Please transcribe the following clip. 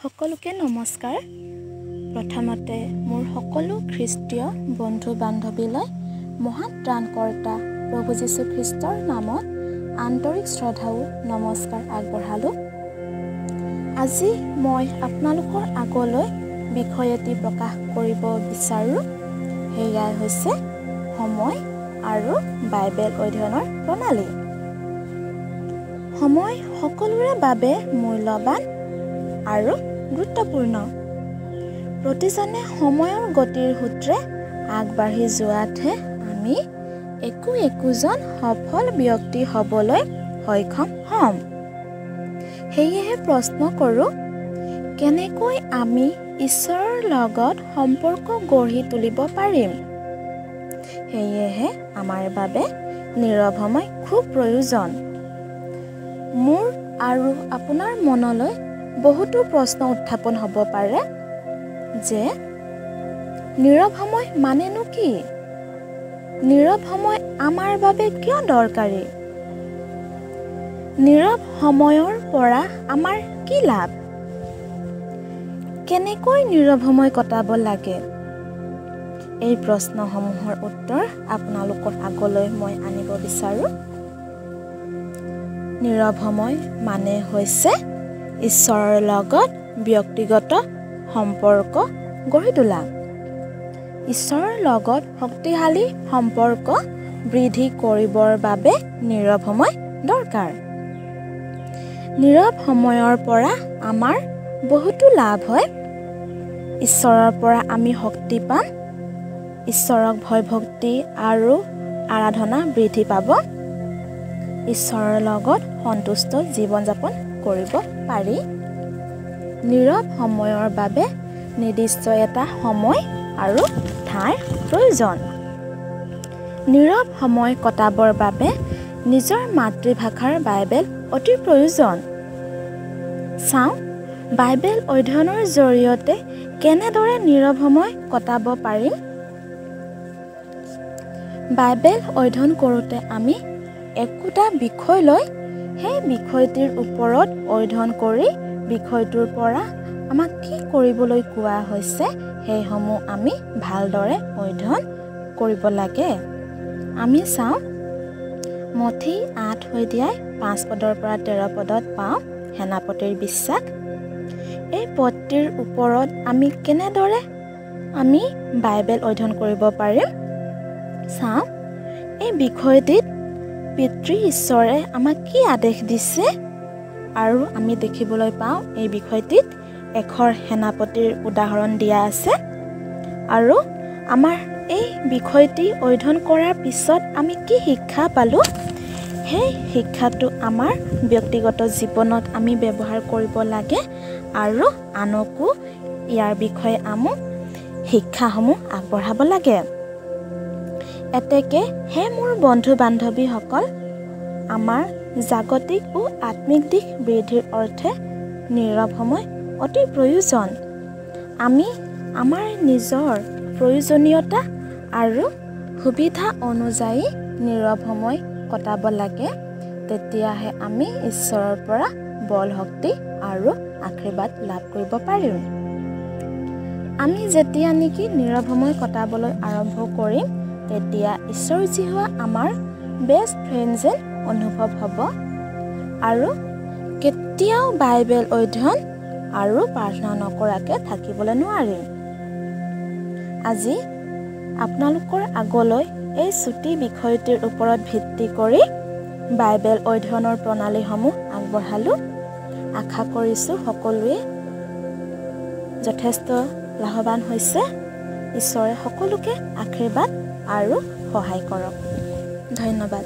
সকলোকে নমস্কাৰ। প্ৰথমতে মোৰ সকলো খ্ৰীষ্টীয় বন্ধু বান্ধৱীলৈ মহান ত্ৰাণকৰ্তা প্ৰভু যীশুখ্ৰীষ্টৰ নামত আন্তৰিক শ্ৰদ্ধাও নমস্কাৰ আগবঢ়ালোঁ। আজি মই আপোনালোকৰ আগলৈ বিষয় এটি প্ৰকাশ কৰিব বিচাৰোঁ, সেয়াই হৈছে সময় আৰু বাইবেল অধ্যয়নৰ প্ৰণালী। সময় সকলোৰে বাবে মূল্যৱান আৰু গুৰুত্বপূৰ্ণ। প্ৰতিজনে সময়ৰ গতিৰ সূত্ৰে আগবাঢ়ি যোৱাতহে আমি একো একোজন সফল ব্যক্তি হ'বলৈ সক্ষম হ'ম। সেয়েহে প্ৰশ্ন কৰোঁ, কেনেকৈ আমি ঈশ্বৰৰ লগত সম্পৰ্ক গঢ়ি তুলিব পাৰিম? সেয়েহে আমাৰ বাবে নীৰৱ সময় খুব প্ৰয়োজন। মোৰ আৰু আপোনাৰ মনলৈ বহুতো প্ৰশ্ন উত্থাপন হ'ব পাৰে যে নীৰৱ সময় মানেনো কি? নীৰৱ সময় আমাৰ বাবে কিয় দৰকাৰী? নীৰৱ সময়ৰ পৰা আমাৰ কি লাভ? কেনেকৈ নীৰৱ সময় কটাব লাগে? এই প্ৰশ্নসমূহৰ উত্তৰ আপোনালোকৰ আগলৈ মই আনিব বিচাৰোঁ। নীৰৱ সময় মানে হৈছে ঈশ্বৰৰ লগত ব্যক্তিগত সম্পৰ্ক গঢ়ি তোলা। ঈশ্বৰৰ লগত শক্তিশালী সম্পৰ্ক বৃদ্ধি কৰিবৰ বাবে নীৰৱ সময় দৰকাৰ। নীৰৱ সময়ৰ পৰা আমাৰ বহুতো লাভ হয়। ঈশ্বৰৰ পৰা আমি শক্তি পাম, ঈশ্বৰক ভয় ভক্তি আৰু আৰাধনা বৃদ্ধি পাব, ঈশ্বৰৰ লগত সন্তুষ্ট জীৱন যাপন কৰিব পাৰি। নীৰৱ সময়ৰ বাবে নিৰ্দিষ্ট এটা সময় আৰু ঠাইৰ প্ৰয়োজন। নীৰৱ সময় কটাবৰ বাবে নিজৰ মাতৃভাষাৰ বাইবেল অতি প্ৰয়োজন। চাওঁ বাইবেল অধ্যয়নৰ জৰিয়তে কেনেদৰে নীৰৱ সময় কটাব পাৰিম। বাইবেল অধ্যয়ন কৰোঁতে আমি একোটা বিষয় লৈ সেই বিষয়টিৰ ওপৰত অধ্যয়ন কৰি বিষয়টোৰ পৰা আমাক কি কৰিবলৈ কোৱা হৈছে সেইসমূহ আমি ভালদৰে অধ্যয়ন কৰিব লাগে। আমি চাওঁ মথি 8 অধ্যায় 5 পদৰ পৰা 13 পদত পাওঁ সেনাপতিৰ বিশ্বাস। এই পদটিৰ ওপৰত আমি কেনেদৰে আমি বাইবেল অধ্যয়ন কৰিব পাৰিম? চাওঁ এই বিষয়টিত পিতৃ ঈশ্বৰে আমাক কি আদেশ দিছে আৰু আমি দেখিবলৈ পাওঁ এই বিষয়টিত এশৰ সেনাপতিৰ উদাহৰণ দিয়া আছে। আৰু আমাৰ এই বিষয়টি অধ্যয়ন কৰাৰ পিছত আমি কি শিক্ষা পালোঁ, সেই শিক্ষাটো আমাৰ ব্যক্তিগত জীৱনত আমি ব্যৱহাৰ কৰিব লাগে আৰু আনকো ইয়াৰ বিষয়ে আমি শিক্ষাসমূহ আগবঢ়াব লাগে। এতেকে হে মোৰ বন্ধু বান্ধৱীসকল, আমাৰ জাগতিক ও আত্মিক দিশ বৃদ্ধিৰ অৰ্থে নীৰৱ সময় অতি প্ৰয়োজন। আমি আমাৰ নিজৰ প্ৰয়োজনীয়তা আৰু সুবিধা অনুযায়ী নীৰৱ সময় কটাব লাগে, তেতিয়াহে আমি ঈশ্বৰৰ পৰা বল শক্তি আৰু আশীৰ্বাদ লাভ কৰিব পাৰিম। আমি যেতিয়া নেকি নীৰৱ সময় কটাবলৈ আৰম্ভ কৰিম, তেতিয়া ঈশ্বৰ যিহোৱা আমাৰ বেষ্ট ফ্ৰেণ্ড যেন অনুভৱ হ'ব আৰু কেতিয়াও বাইবেল অধ্যয়ন আৰু প্ৰাৰ্থনা নকৰাকৈ থাকিবলৈ নোৱাৰিম। আজি আপোনালোকৰ আগলৈ এই চুটি বিষয়টিৰ ওপৰত ভিত্তি কৰি বাইবেল অধ্যয়নৰ প্ৰণালীসমূহ আগবঢ়ালোঁ। আশা কৰিছোঁ সকলোৱে যথেষ্ট লাভৱান হৈছে। ঈশ্বৰে সকলোকে আশীৰ্বাদ আৰু সহায় কৰক। ধন্যবাদ।